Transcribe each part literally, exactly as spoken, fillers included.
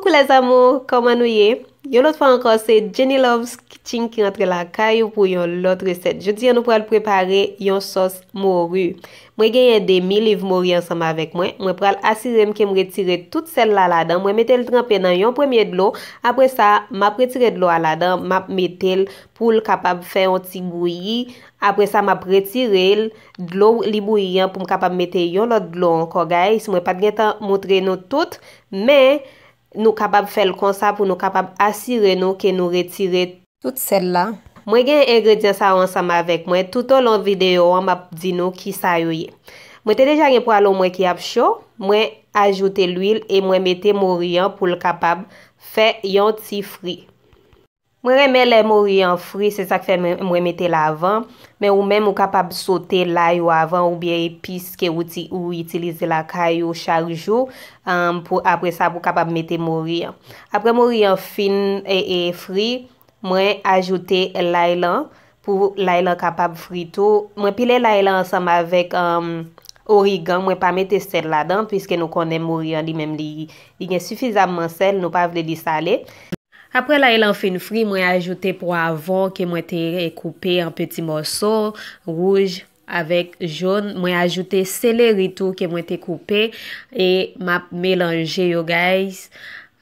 Coucou les amours, kòman nou ye? Yon lòt fwa ankò, se Jenny Loves Kitchen ki rantre lakay ou pou yon lòt resèt. Jodi a, nou pral prepare yon sòs mori. Mwen genyen demi liv mori ansanm avèk mwen. Mwen pral asire m ke m retire tout sèl la ladan. Mwen mete l tranpe nan yon premye dlo. Apre sa, m ap retire dlo a ladan, m ap mete l pou l kapab fè yon ti bouyi. Apre sa, m ap retire l, dlo li bouyi an pou m kapab mete yon lòt dlo ankò, guys. Mwen pa t gentan montre nou tout, men nou kapab fè l konsa pou nou kapab asire nou ke nou retire tout sèl la. Mwen gen engredyan sa yo ansanm avèk mwen. Toutolon videyo an, m ap di nou kisa yo ye. Mwen te deja gen pwalo mwen ki ap cho. Mwen ajoute lwil e mwen mete mori an pou l kapab fè yon ti fri. Mwen renmen lè mori an fri, se sa k fè mwen, mwen mete l avan. Men ou menm, ou kapab sote lay ou avan oubyen epis ke ou, ti, ou itilize lakay ou chak jou, um, pou, apre sa, pou kapab mete mori an. Apre mori an fin e, e fri, mwen ajoute lay lan pou lay lan kapab fri tou. Mwen pile lay lan ansanm avèk um, origan. Mwen pa mete sèl ladan, piske nou konnen mori an li menm li, li gen sifizamman sèl, nou pa vle li sale. Apre lay lan fin fri, mwen ajoute pwavwon ke mwen te koupe an peti mòso, wouj avèk jòn. Mwen ajoute seleri tou ke mwen te koupe e m ap melanje yo, guys.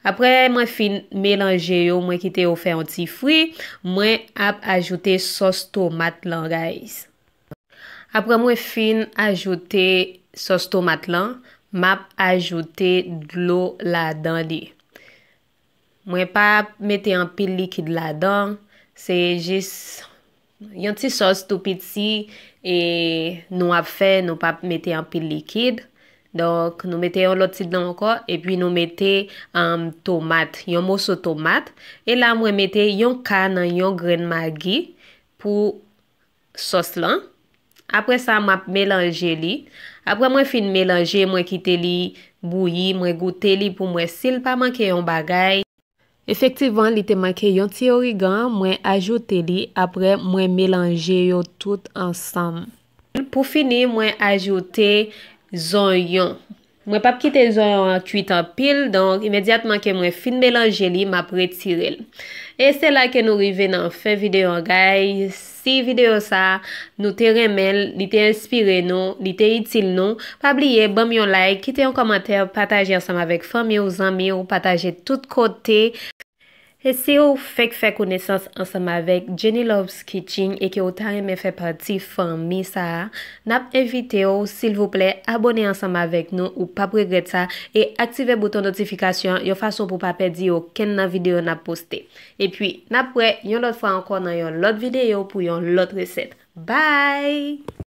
Apre mwen fin melanje yo, mwen kite yo fè yon ti fri, mwen ap ajoute sòs tomat lan, guys. Apre mwen fin ajoute sòs tomat lan, m ap ajoute dlo ladan li. Mwen pa mete anpil likid ladan, se jis yon ti sòs tou piti e nou ap fè, nou p ap mete anpil likid. Donk, nou mete yon lòt ti dlo ankò, epi nou mete um, tomat, yon moso tomat. E la, mwen mete yon ka nan yon grenn magi pou sòs lan. Apre sa, m ap melanje li. Apre mwen fin melanje, mwen kite li bouyi, mwen goute li pou m wè si l pa manke yon bagay. Efektivman, li te manke yon ti origan, mwen ajoute li, apre mwen melanje yo tout ansanm. Pou fini, mwen ajoute zonyon. Mwen p ap kite zonyon an kwit anpil, donk imedyatman ke mwen fin melanje li, m ap retire l. E se la ke nou rive nan fen videyo an, guys. Si videyo sa, nou te renmen l, li te enspire nou, li te itil nou, pa bliye ban m yon like, kite yon kòmantè, pataje ansanm avèk fanmi w, zanmi w, pataje tout kote. E si w fenk fè konesans ansanm avèk Jenny Loves Kitchen e ke w ta renmen fè pati fanmi sa a, n ap envite w, silvouplè, abòne ansanm avèk nou, ou p ap regrèt sa, e aktive bouton notifikasyon an yon fason pou w pa pèdi okenn nan videyo n ap poste. Epi, n ap wè yon lòt fwa ankò nan yon lòt videyo pou yon lòt resèt. Bye!